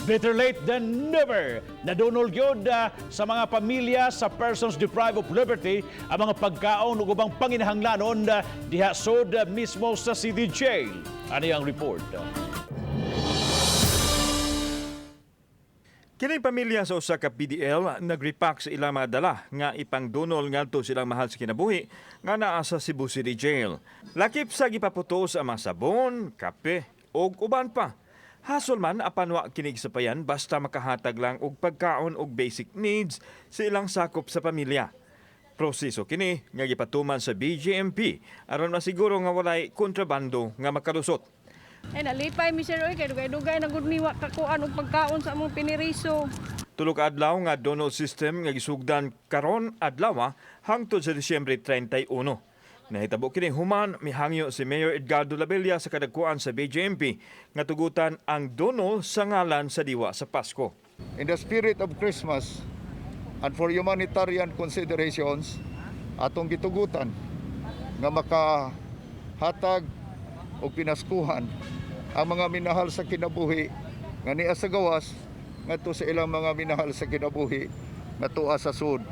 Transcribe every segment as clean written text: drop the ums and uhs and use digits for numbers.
Better late than never. Nadunol gyud sa mga pamilya sa persons deprived of liberty ang mga pagkaon ug ubang panginahanglanon diha sud mismo sa City Jail. Ani ang report. Kining pamilya sa usa ka PDL nagrepack sa ilang mga dala nga ipangdunol ngadto silang mahal sa kinabuhi nga naa sa Cebu City Jail. Lakip sa gipaputos ang mga sabon, kape ug uban pa. Hasol man apan wa kini gisapayan basta makahatag lang og pagkaon og basic needs sa ilang sakop sa pamilya. Proseso kini nga gipatuman sa BJMP aron masiguro nga walay kontrabando nga makalusot. Ay, nalipay mi, sir, oy, kay dugay-dugay na gud mi wa kakuan og pagkaon sa among piniriso. 3 ka adlaw nga donol system nga gisugdan karon adlaw hangtod sa Disyembre 31. Nahitabo kini human mihangyo si Mayor Edgardo Labella sa kadagkuan sa BJMP nga tugutan ang donol sa ngalan sa diwa sa Pasko. In the spirit of Christmas and for humanitarian considerations, atong gitugutan nga makahatag og pinaskuhan ang mga minahal sa kinabuhi nga nia sa gawas ngadto sa ilang mga minahal sa kinabuhi nga tua sa sud.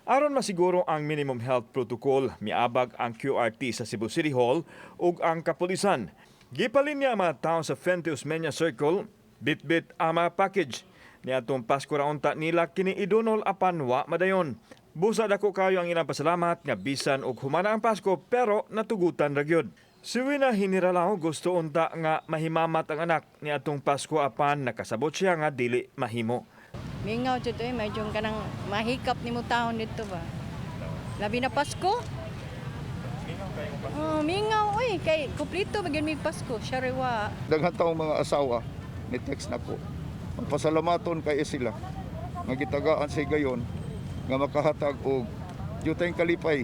Aron masiguro ang minimum health protocol, miabag ang QRT sa Cebu City Hall ug ang kapulisan. Gipalin niya ang mga tao sa Fente Osmeña Circle, bit-bit ang mga package. Niadtong Pasko ra unta nila kini idunol apan wa madayon. Busa dako kayo ang ilang pasalamat nga bisan og humana ang Pasko pero natugutan ra gyud. Si Wina Hiniralao gusto unta nga mahimamat ang anak niadtong Pasko apan nakasabot siya nga dili mahimo. Mingaw jud oy, medyo kanang mahikap nimo taon dito ba. Labi na Pasko. Oh, mingaw oy, kay kumpleto ba gyud mi Pasko, syariwa. Daghan taong mga asawa ni text nako. Pasalamaton kay sila nga gitagaan sa higayon nga makahatag og jutay kalipay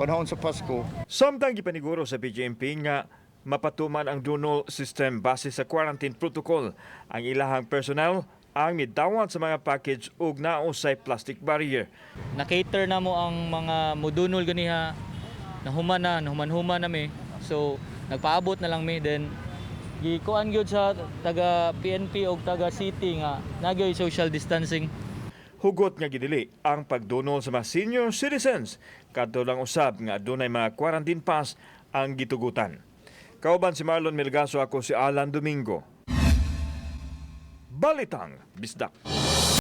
panahon sa Pasko. Samtang gipaniguro sa BJMP nga mapatuman ang donol system base sa quarantine protocol. Ang ilahang personnel ang midawat sa mga package ug nausay plastic barrier. Na-cater na mo ang mga mudunol ganiha, nahuman na, nahuman-human na mi. So nagpaabot na lang mi, then gikuan gyud sa taga PNP og taga city nga nagyoy social distancing. Hugot nga gidili ang pagdunol sa mga senior citizens kadto lang usab nga adunay mga quarantine pass ang gitugutan. Kauban si Marlon Melgaso, ako si Alan Domingo. Balitang Bisdak.